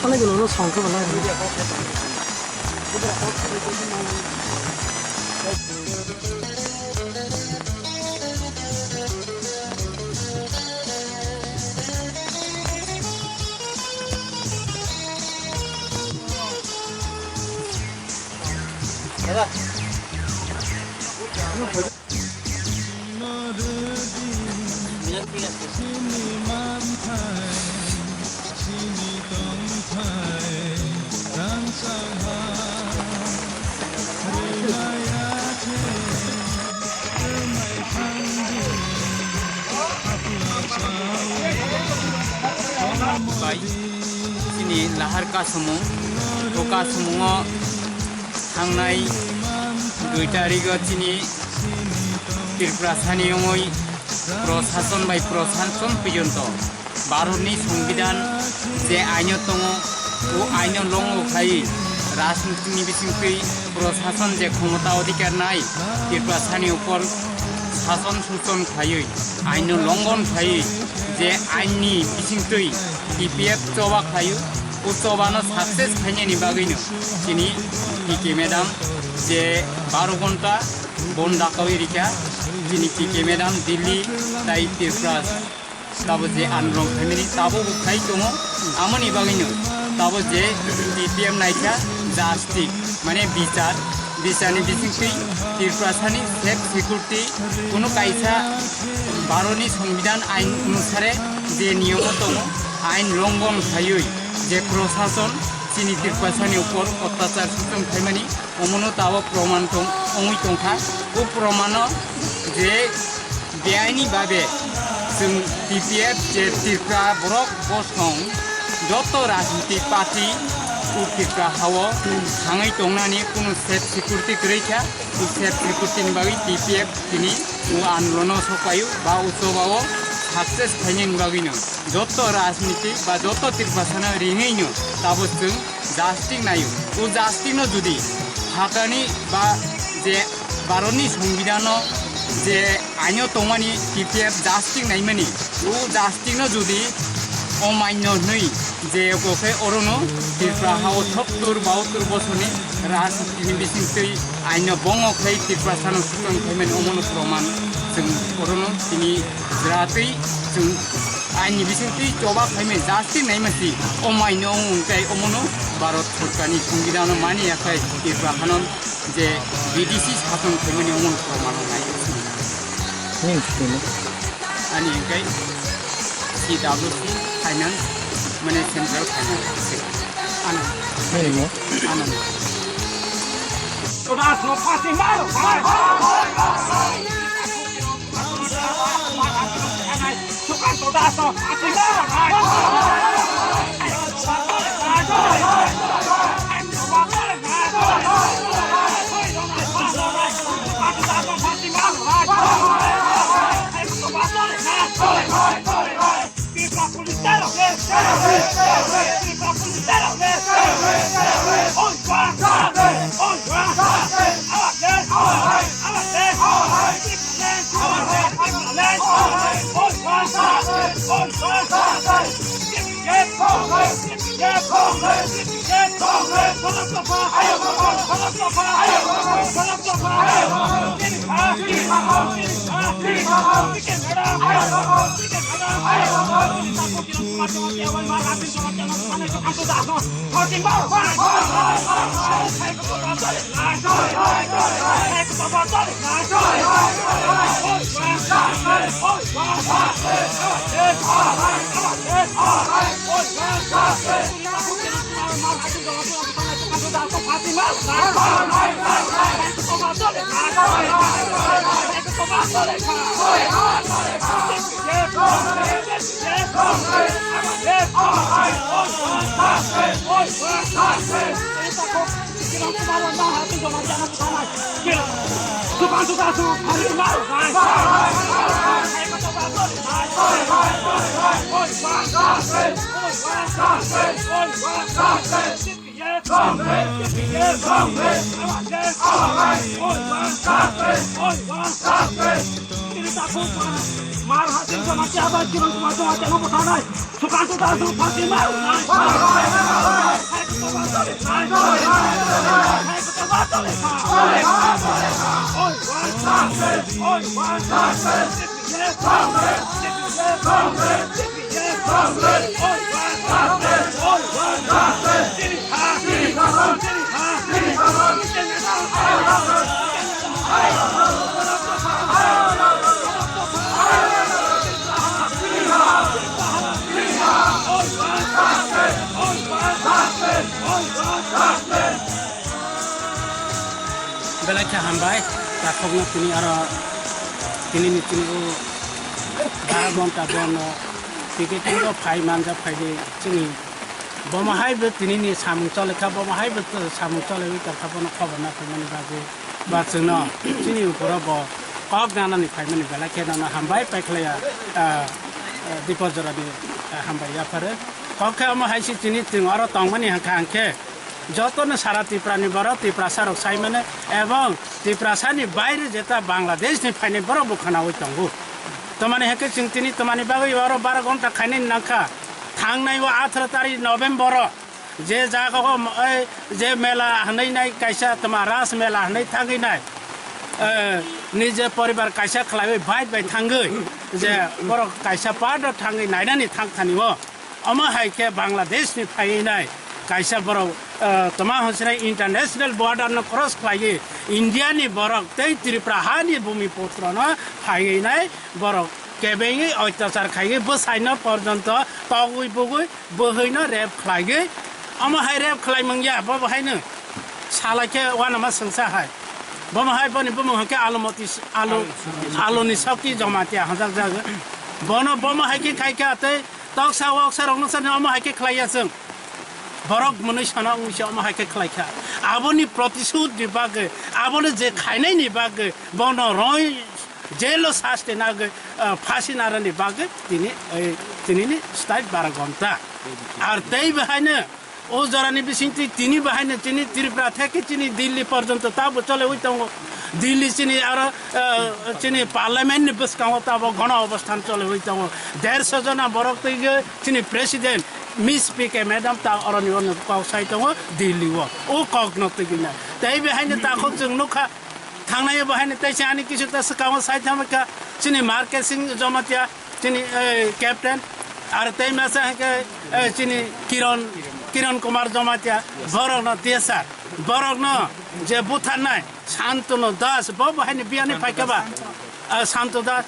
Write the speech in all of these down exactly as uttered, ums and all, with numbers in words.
Sanai gwnangno songkhe belai. Bai, chini lahar kasumung, o kasumungo thangnai dui tarigo chini Tripura sani wngwi prosason bai prosason pijunto Bharatni Songbidan je aino tongo, o aino longo khai rajnitini bisingtwi prosason je khomota odhikar nai Tripura sani upor sason suson khaiwi aino longon khaiwi je ainni bisingtwi T P F choba khaio, o chobano success khainani bagwino chini P K madam je baro ghonta bon dakawi rikha, chini P K madam Delhi tai Tripura tabo je andolon khaimani tabo bo khai tongo, amoni bagwino tabo je T P F naikha justice mane bichar, bicharni bisingtwi Tripurasani safe security kunu kaisa Bharatni Songbidan ain onusare je niyomo tongo, ain longon khaiwi je prosason chini Tripurasani upor otyachar suchung khaimani, omono tabo proman tong, ongwi tongkha. O promano je beaini babe chwng T P F je Tripura borok bosong joto rajniti party o Tripura hao thangwi tongnani kunu safe security kwrwi kha. O safe security ni bagwi T P F tini o andolono sokpaio ba o chobao success khainani bagwino joto rajniti ba joto Tripurasano ringwino tabo chwng justice naio. O justice no jodi phatani ba je Bharatni Songbidano je aino tongmani T P F justice naimani, o justice no jodi omainno hwnwi je oko khe orono Tripura hao sottur bahattur bosorni rajnitini bisingtwi aino bongo khlai Tripurasano suchung khaimani omono proman chwng orono tini jwratwi chwng aini bisingtwi choba khaimani justice naimasi omaino wng tei omono Bharat Sorkarni Songbidano mani yakhai Tripura hano je B D C sason khaimani omono proman wngnai. Nini thani? Ani hwnkhe C W C Finance, mane Central Finance. Ano. Nini mo? Ano. Belai khe hambai, takhukno tini aro tini ni tini o bara ghonta bono tike tini o phai manjak phai di chini bomo hai bo tini ni samung chole kha, bomo hai bo samung chole wi tong kha, bono khobor na phai mani bagwi ba chwngno chini uporo bo kok nana ni phai mani belai khe nono hambai pai khlai ya, ah, ah, Dipojora ni, ah, hambai yapharo. Kok khe omo hai si tini chwng oro tong mani hangkha hangkhe. Jotono sara Tripura ni borok, Tiprasa rok sai mano, ebong Tiprasa ni baire jeta Bangladesh ni phainai borok bo khwnaui tongo. Tamani hwnkhe chwng tini tamani bagwi oro bara ghonta khainai nangkha. Thangnai o atharo tarikh November o je jaga o, ei, je mela hwnwi nai kaisa tama Ras Mela hwnwi thangwi nai, eh, nije poribar kaisa khlaiwi bike bai thangwi je borok kaisa part o thangwi nainani thangthani o. Omo hai khe Bangladesh ni phaiwi nai kaisa borok, eh, toma hwnsinai international border no cross khlaiwi India ni borok tei Tripura ha ni bhumi putro no phaiwi nai borok kebengwi oitachar khaiwi bwsai no porjonto togwi bugwi bwhwi no rape khlaiwi omo hai rape khlai mangya bo bo hai no salai khe uanama swngsa hai bomo hai boni bumung hwnkhe Alumoti Alu Aluni Sokti Jamatia hwnjak jago bono bomo hai khe khai kha tei Toksa woksa rokno sani omo hai khe khlai ya chwng. Borok mwnwi sana wngwi se omo hai khe khlai kha. Aboni protisud ni bagwi, aboni je khainai ni bagwi, bono roi jail o saste nagwi, ah, phasi nara ni bagwi tini, eh, tini ni style bara gonta. Ar tei bahaino o jora ni bising twi tini bahaino chini Tripura theke chini Delhi porjonto tabo chole ui tongo. Delhi chini aro, eh, chini parliament ni bwskango tabo gono obosthan chole ui tongo. Derso jona borok twi ge Chini president Miss P K madam ta oroni ono kok sai tongo Delhi o. O kok no twi gina. Tei behaino takhuk chwng nukha. Thangnai behaino tei se ani kisu ta swkango sai thamkha. Chini Market Singh Jamatia, chini, eh, captain. Ar tei masa hwnkhe, eh, chini Kiran, Kiran Kumar Jamatia. Borok no T S R. Borok no je butharnai Santanu Das. Bo behaino biyani phaikha ba. Ah, Santu Das,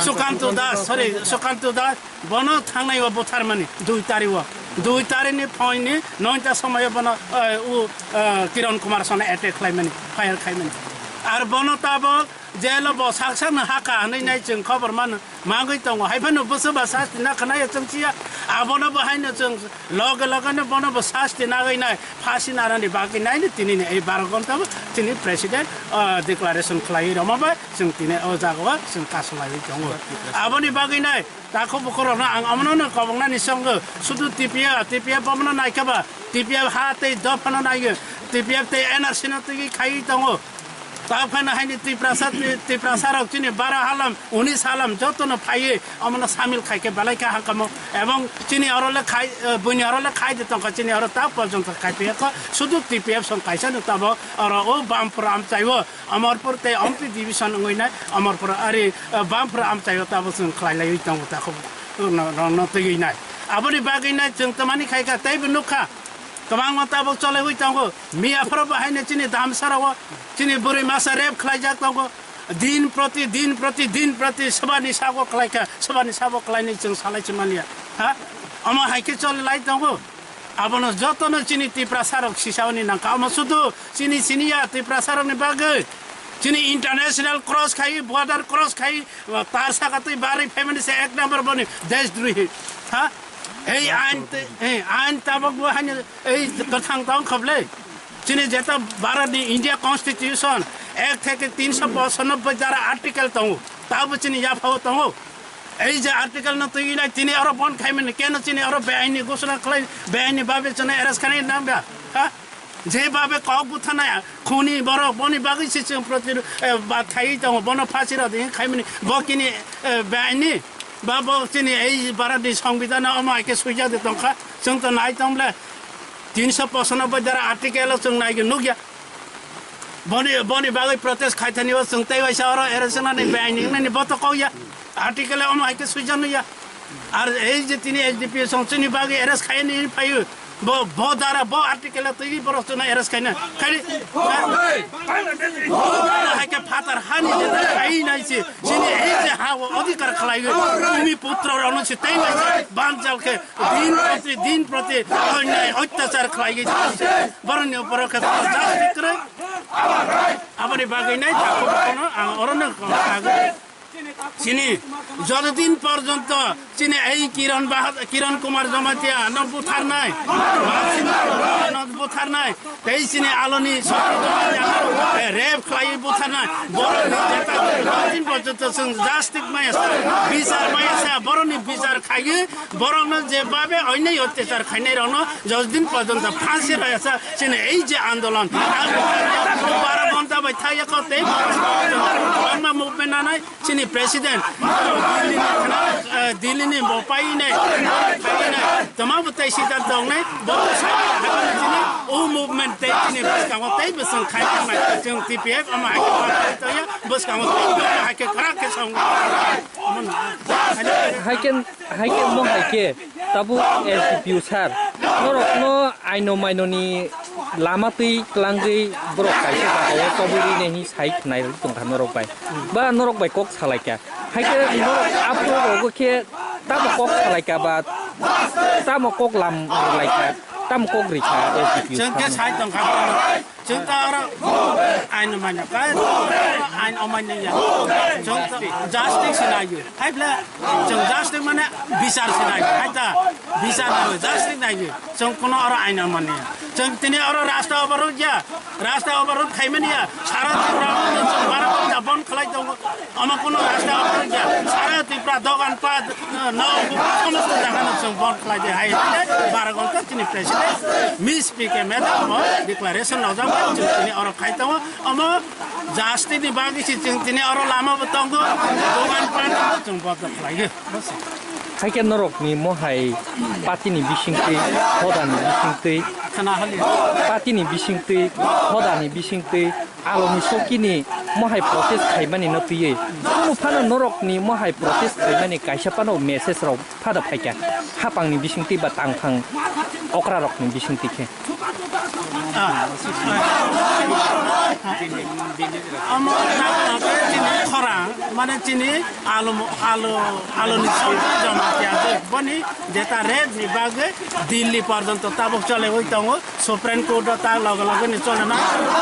Sukanto Das, sorry, Sukanto Das. Bono thangnai o butharmani dui tarikh o. Dui tarikh ni phoin ni noita somoi o bono, eh, u, eh, Kiran Kumar Sona attack khlaimani, fire khaimani. Ar bono tabok jail o bo sak sak no haka hwnwi nai chwng khobor mano, mangwi tongo. Hai phano bwswk ba sasti na khwnaio chwng siya. Abono bo haino chwng loge loge no bono bo sasti nagwi nai, phasi narani bagwi nai ni tini ni ei baro ghonta bo chini president, eh, declaration khlaiwi rwma bai chwng tini o jaga o chwng kasu laiwi tongo. Aboni bagwi nai Takhuk bukhuk rokno ang omono no kobongnani songgo, sudu T P F, T P F bomono naikha ba, T P F ha tei dophano naiyo, T P F tei N R C no twi khaiwi tongo. Taphano haini Tiprasa, Tiprasa rok chini bara halam, unis halam jotono phaiwi omono samil khaikhe belai kha hakamo. Ebong chini oro le khai, eh, buini oro le khai de tongkha, chini oro ta porjonto khai phiyakho, sudu T P F song kaisa no tabo oro o Bampur amchai o. Amarpur tei Ompi division wngwi nai, Amarpur ari, eh, Bampur amchaio tabo chwng khlai laiwi tongo takhuk rokno, rokno twiwi nai. Aboni bagwi nai chwng tamani khai kha, teibo nukha. Kwbangma tabuk choliwi tongo. Miya phoro bo haino chini Damsarao, chini bwrwi masa rape khlaijak tongo. Din proti, din proti, din proti swbani sabo khlai kha, swbani sabo khlainwi chwng salai se manya. Ha? Omo hai khe choli lai tongo. Abono jotono chini Tiprasa rok sisaoni nangkha. Omo sudu chini siniya Tiprasa rokni bagwi, chini international cross khai, border cross khai, tar saka twi barwi phaimani se ek number boni deshdrohi. Ha? Ei ain te, ei ain tabok bo hani ei kwthang tong khoble. Chini jeta Bharat ni India Constitution ek theke tinso pochanobboi dhara article tongo. Tabo chini yaphao tongo. Ei je article no twi nai tini oro bon khai mani keno chini oro beaini gosona khlai beaini babe chini arrest khanai nang ba. Ha? Jebabe kok buthanai khuni borok boni bagwi se chwng proti, eh, ba thaiwi tongo, bono phasi rw di khaimani bo kini, eh, beaini ba bo chini ei Bharat ni Songbidan omo hai khe suijak de tongkha, chwng to nai tong ble tinso pochanobboi dhara article o chwng nai nukya. Boni, boni bagwi protest khaithani o chwng tei waisa oro arrest nani beaini nani bo to kokya. Article omo hai khe suijak nukya. Ar ei je tini S D P song chini bagwi arrest khaini phaio. Bo, bo dara, bo article twi borok chwngno arrest khaina. Khaini, bo hai khe phatar hani je khai nai se. Chini ei je ha o adhikar khlai gwi. Bhumi putra rokno se tei nai se. Banjal khe din proti, din proti onnai otyachar khlai gwi. Boroni borok khe justice kre. Aboni bagwi nai ta kono ang orono kagwi. Chini jotodin porjonto chini ei Kiran Bahad-, Kiran Kumar Jamatia no butharnai, no butharnai, tei chini aloni sokri Jamatia no, eh, rape khlai butharnai, borok ni jeta jotodin porjonto chwng justice maya sa, bichar maya sa, borok ni bichar khaiwi, borok no je babe oinai otyachar khainai rok no jotodin porjonto phansi raya sa, chini ei je andolon, ang bara bonta bai thaya ko tei, movement nanai, Chini president, Delhi ni thana, eh, Delhi ni bo pai nai, pai nai, tama bo tei siddhanta tongnai, bo sai hakani chini, o movement tei chini bwskango tei bwswng khai tongnai, chwng T P F ama hai khe pai toya, bwskango tei hai khe khara khe song. Hai khe, hai khe mo hai khe. Tabuk S D P O sir, norokno aino mainoni lama twi tlangwi borok kaisa jagao tobwi rine hwnwi sai khwnai tongkha norok bai. Ba norok bai kok salaikha. Hai khe norok aphuru rogo khe tamo kok salaikha ba tamo kok lam rwlaikha, tamo kok rikha S D P O sir. Chwng khe sai tongkha. Chwng ta oro ain manya, kai oro ain omanya ya. Chwng ta justice se naiyo. Hai bla, chwng justice mane bichar se naiyo. Hai ta bichar naiyo, justice naiyo. Chwng kuno oro ain omanya. Chwng tini oro rasta oborot ya, rasta oborot khaimani ya. Sara Tripura chwng bara ghonta bon khlai tongo. Omo kuno rasta oborot ya. Sara Tripura dogan pat, no, somosto jaga no chwng bon khlai de hai. Bara ghonta chini president Miss P K madam bo declaration nojak bai chwng tini oro khai tongo. Omo justice ni bagwi se chwng tini oro lama bo tongo. Dogan pat chwng bondo khlai o. Hai khe norok ni mohai party ni bisingtwi, hoda ni bisingtwi, khana hali. Party ni bisingtwi, hoda ni bisingtwi, Aloni sokini mohai protest khaimani no twiwi kunu phano norokni mohai protest khaimani kaisa phano message rok phada phaikha hapangni bisingtwi ba tangphang okrarokni bisingtwi khe. Ah. Omo khorang mane chini alo alo aloni sokni joma kya boni jeta red ni bagwi Delhi porjonto tabuk chole oi tongo. Supreme Court o ta loge loge ni chole na,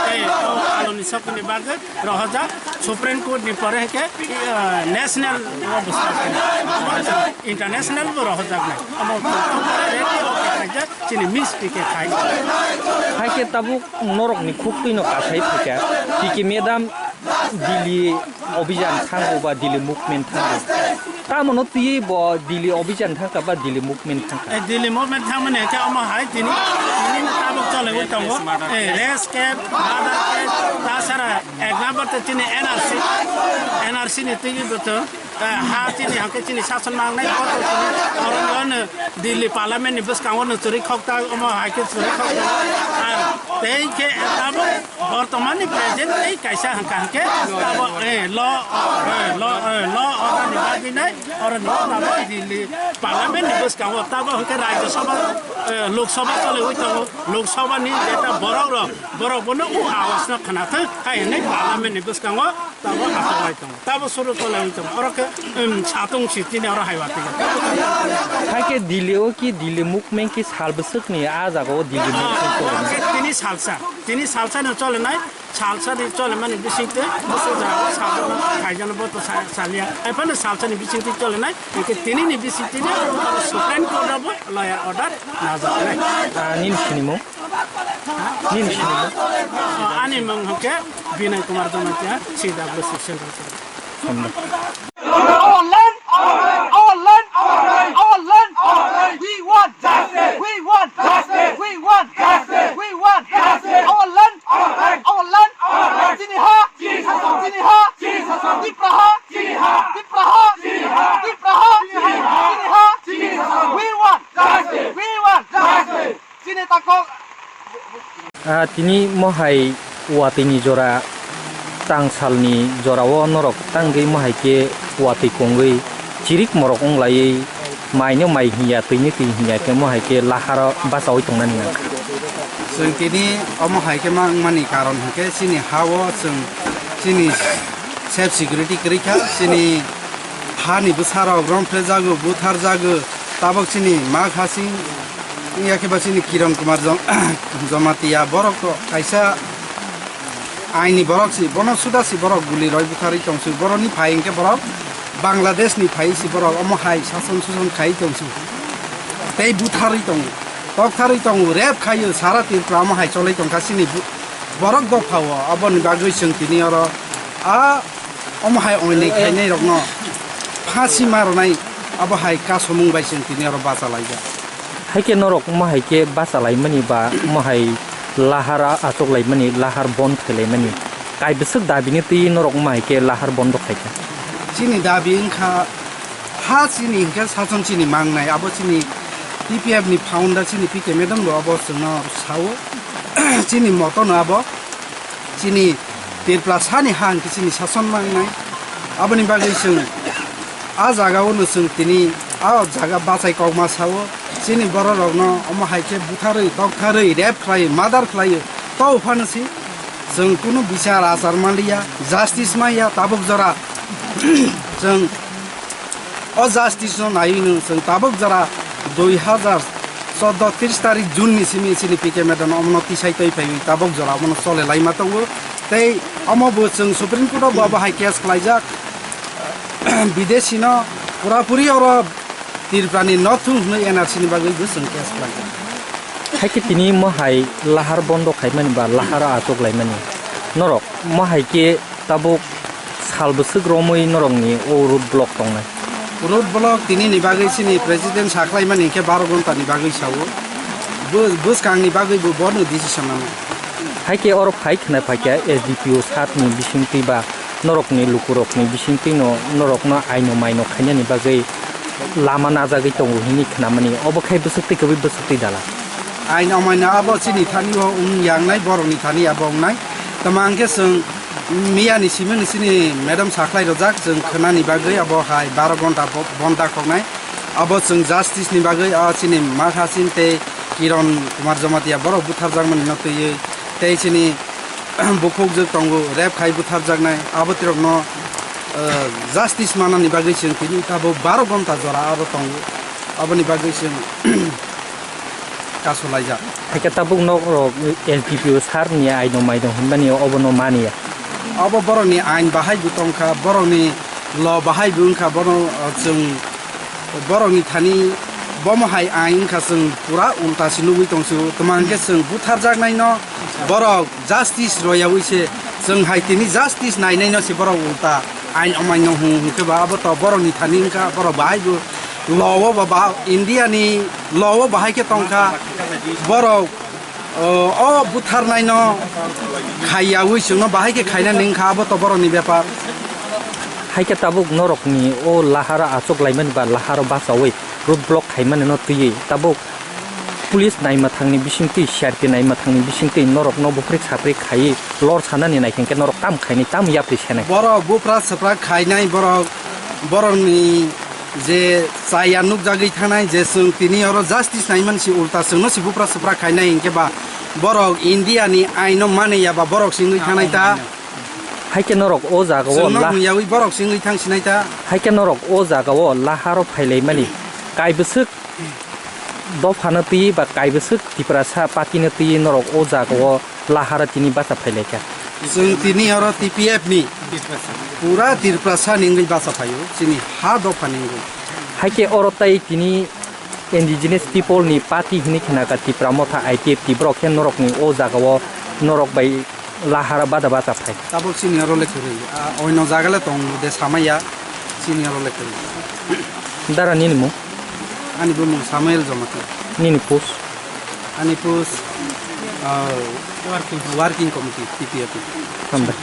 tei o aloni sokni bagwi rohorjak. Supreme Court ni pore hwnkhe, eh, national o bwswk international bo rohorjak nai. Omo kaijak chini Miss P K khai. Hai khe tabuk norok ni khuk twi no kasai phaikha. P K madam Delhi Obhijan thango ba Delhi movement thango. Tamo no twiwi bo Delhi Obhijan thangkha ba Delhi movement thangkha? Eh, Delhi movement thangmani hwnkhe omo hai tini, tini no tabuk cholaiwi tongo. Eh, race case, murder case, tasara ek number to chini N R C, N R C ni twiwi bo to, eh, ha chini hwnkhe chini sason mangnai, bo to chini oro no Delhi parliament ni bwskango no chwrwi khok ta, omo hai khe chwrwi khok ta. Ar tei khe tabuk Bortomani present tei kaisa hwnkha hwnkhe tabo, eh, law, eh, law, eh, law order ni bagwi nai, oro ni tabo Delhi parliament ni bwskango tabo hwnkhe Rajya Sabha, eh, Lok Sabha choliwi tongo, Lok Sabha ni jeta borok rok, borok bono o awas no khwnathwng hai hwnwi parliament ni bwskango tabo achuk lai tongo, tabo suru choliwi tongo, oro khe, um, satung si chini oro hai watwi. Hai khe Delhi o ki Delhi movement ki sal bwswkni a jaga o Delhi movement choli? Tini salsa, tini salsa no chole nai, salsa ni chole mani bising twi, busu jaga o salsa no khaijano bo to sa-, salia. Ai phano salsa ni bising twi chole nai, hingke tini ni bising twi ni Supreme Court abo lawyer order na jaga nai. Ah, nini sinimung? Nini sinimung? Oh, ani mung hingke Binay Kumar Jamatia, C W C Central. Our land, our land, our land, our land, our land. We want justice. We want justice. We want justice. We want justice. Our land, our land, our land, our land. Chini ha, chini ha, chini ha, chini ha. Tipra ha, chini ha, Tipra ha, chini ha, Tipra ha, chini ha, chini ha, chini ha. We want justice. We want justice. Chini takhuk. Ah, tini mohai watwi ni jora, tang salni jorao norok tangwi mohai khe watwi kongwi chirik morok wng laiwi, mai no mai hinya, twi no twi hinya khe mohai khe laharo bachaui tongnani nang kha. Chwng tini omo hai khe ma wngmani karon hwnkhe chini ha-o chwng chini self security kwrwi kha, chini hani bwsarok romphrejago, butharjago, tabok chini mak hasing wngya khe ba chini Kiran Kumar Jom-, Jamatia borok to kaisa aini borok si, bono suda si borok guli roi butharwi tongsi, boroni phai hwnkhe borok Bangladesh ni phai si borok omo hai sason suson khai tongsi, tei butharwi tongo, toktharwi tongo, rep khaio, sara Tripura omo hai cholai tongkha chini bu-, borok dophao, aboni bagwi chwng tini oro a omo hai oinai khainai rokno phasi ma rwnai, abo hai kasomung bai chwng tini oro bacha laijak. Hai khe norok omo hai khe bacha laimani ba omo hai lahar a-, achuk laimani, lahar bon khai laimani, kaibwswk dabini twi norok omo hai khe lahar bondo khai kha? Chini dabi wngkha ha chini hwnkhe sason chini mangnai, abo chini T P F ni founder chini P K madam bo abo chwngno sao. Chini moto no abo chini Tripura sani ha hwnkhe chini sason mangnai. Aboni bagwi chwng a jaga o no chwng tini a jaga bachai kokma sao. Chini borok rokno omo hai khe butharwi, toktharwi, rape khlai, murder khlai, to phano si chwng kunu bichar achar manliya, justice manya tabuk jora. Chwng o justice no naiwi no chwng tabuk jora dui hazar chordo tris tarik June ni simi chini P K madam omono tisai twi phaiwi tabuk jora omono chole laima tongo. Tei omo bo chwng Supreme Court o bo abo hai case khlaijak. Bidesi no pura puri oro Tripura ni no thung hwnwi N R C ni bagwi bo chwng case khlaijak. Hai khe tini mo hai lahar bondo khaimani ba lahar achuk laimani norok mo hai khe tabuk sal bwswk romwi norokni o road block tongnai. Road block tini ni bagwi chini president saklaimani khe baro ghonta ni bagwi sao. Bw-, bwskang ni bagwi bo bono decision namo. Hai khe oro phai khna phaikha S D P O sir ni bisingtwi ba norokni lukurokni bisingtwi no norokno aino maino khainani bagwi lama najagwi tongo hwnwi khnamani. Obo khai bwswktwi kwbwi bwswktwi dala. Aino maino abo chini thani o wng yangnai, borokni thani abo wngnai. Tamo hwnkhe chwng Miyani simi ni chini madam sakhlai rojak, chwng khwnani bagwi abo hai baro ghonta bo-, bonda khoknai. Abo chwng justice ni bagwi, ah, chini Makhasin tei Kiran Kumar Jamatia borok butharjakmani no twiwi tei chini bukhukjwk tongo, rape khai butharjaknai. Abo tirokno, ah, justice manani bagwi chwng tini tabuk baro ghonta jora aro tongo. Aboni bagwi chwng kasulaijak. Hai khe tabuk nok rok S D P O sir ni aino maino hwnmani obono maniya. Obo borokni ain bahai bo tongkha, borokni law bahai bo wngkha, bono, uh, chwng borokni thani bomo hai ain wngkha, chwng pura ulta se nugwi tongsu. Tamo hwnkhe chwng butharjaknaino borok justice royawi se, chwng hai tini justice nainaino se borok ulta ain omaino hwn hwnkhe ba abo to borokni thani wngkha, borok bahai bo law o ba, ba India ni law o bahai khe tongkha, borok, o, o butharnaino khaiyawi chwngno bahai khe khaina ning kha, abo to borokni bepar. Hai khe tabuk norokni o laharo achuk laimani ba laharo bachawi road block khaimani no twiwi tabuk police naima thangni bisingtwi, C R P naima thangni bisingtwi norokno buprik saprik khaiwi lor sanani nai khe norok tam khainai, tam yapri senai. Borok bupra sapra khainai, borok, borokni je chaya nukjagwi thanai je chwng tini oro justice naiman si ulta chwngno si bupra sapra khainai hinkhe ba borok India ni aino mani ya ba borok singwi thanai ta. Hai khe norok o jaga o chwngno la- hwnyawi borok singwi thang sinai ta. Hai khe norok o jaga o laharo phailaimani Kaibwswk dophano twi ba kaibwswk Tiprasa party no twi norok o jaga o lahara tini bacha phailaikha. Chwng tini oro T P F ni pura Tiprasa ni wngwi bacha phaio, chini ha dopha ni wngwi. Haikhe oro tai tini Indigenous People ni Party hinwi khenaka Tipra Motha I P F T borok khe norok ni o jaga o norok bai lahara bada bacha phai. Tabuk chini oro le kwrwi. A, oino jaga le tong de samaya chini oro le kwrwi. Dara nini mung? Ani bumung Samuel Jamatia. Nini post? Ani post, ah, working committee, T P F. Hambai.